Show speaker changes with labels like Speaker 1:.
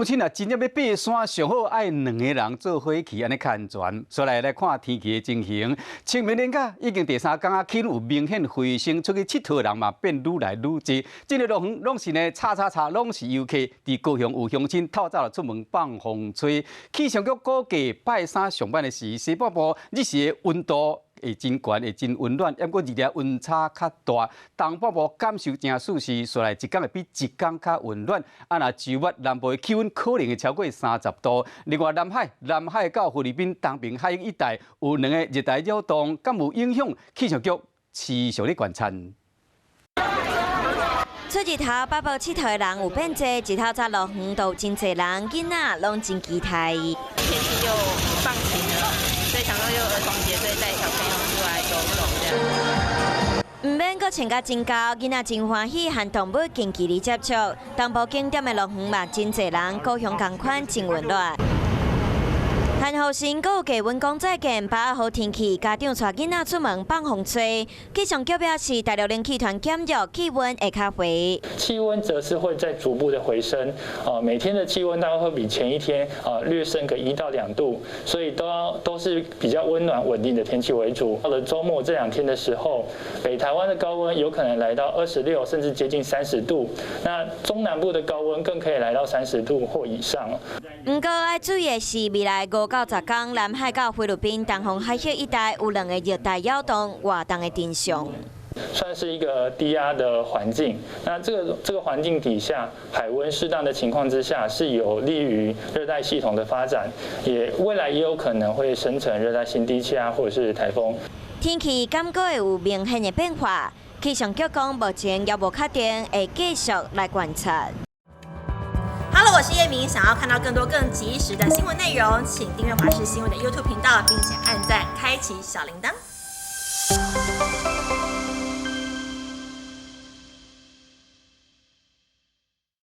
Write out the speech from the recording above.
Speaker 1: 鄉親啊，真正欲爬山，上好愛兩个人做伙去，按呢較安全。煞來來看天氣的情形，清明連假已經第三工啊，氣溫有明顯回升，出去𨑨迌的人嘛變愈來愈濟。這个樂園攏是呢，吵吵吵，攏是遊客。佇高雄有鄉親透早就出門放風吹。氣象局估計拜三上班的時，西半部日時的溫度會真懸，會真溫暖，毋過日夜溫差較大。東半部感受真舒適，煞來一工會比一工較溫暖。啊，若週末南部的氣溫可能會超過30度。另外，南海、南海到菲律賓東爿海域一帶有兩个熱帶擾動，敢有影響？氣象局持續咧觀察。
Speaker 2: 出日頭北部𨑨迌的人有變濟，一透早樂園都有真濟人，囡仔攏真期待。
Speaker 3: 天氣又放晴了，所以想說又兒童節，所以帶小朋友出來走走這樣。
Speaker 2: 毋免閣穿甲真厚，囡仔真歡喜，和動物近距離接觸。東部景點的樂園嘛真濟人，高雄仝款真溫暖。韓雨神閣有低溫講再見，把握好天氣，家長帶囡仔出門放風吹。氣象局表示，大陸冷氣團減弱，氣溫會較回。
Speaker 4: 氣溫則是會再逐步的回升，啊，每天的氣溫大概會比前一天啊略升個1到2度，所以都要都是比較溫暖穩定的天氣為主。到了週末這兩天的時候，北台灣的高溫有可能來到26，甚至接近30度，那中南部的高溫更可以來到30度或以上。
Speaker 2: 毋過愛注意的是，未來5到10工，南海到菲律賓東方海峽一帶有兩个熱帶擾動活動的徵象。
Speaker 4: 算是一個低壓的環境，那這個環境底下，海溫適當的情況之下，是有利於熱帶系統的發展，也未來也有可能會生成熱帶性低氣壓或者是颱風。
Speaker 2: 天氣敢閣會有明顯的變化，氣象局講目前猶無確定，會繼續來觀察。
Speaker 5: Hello，我是葉明，想要看到更多更及時的新聞內容，請訂閱華視新聞的 YouTube 頻道，並且按讚開啟小鈴鐺。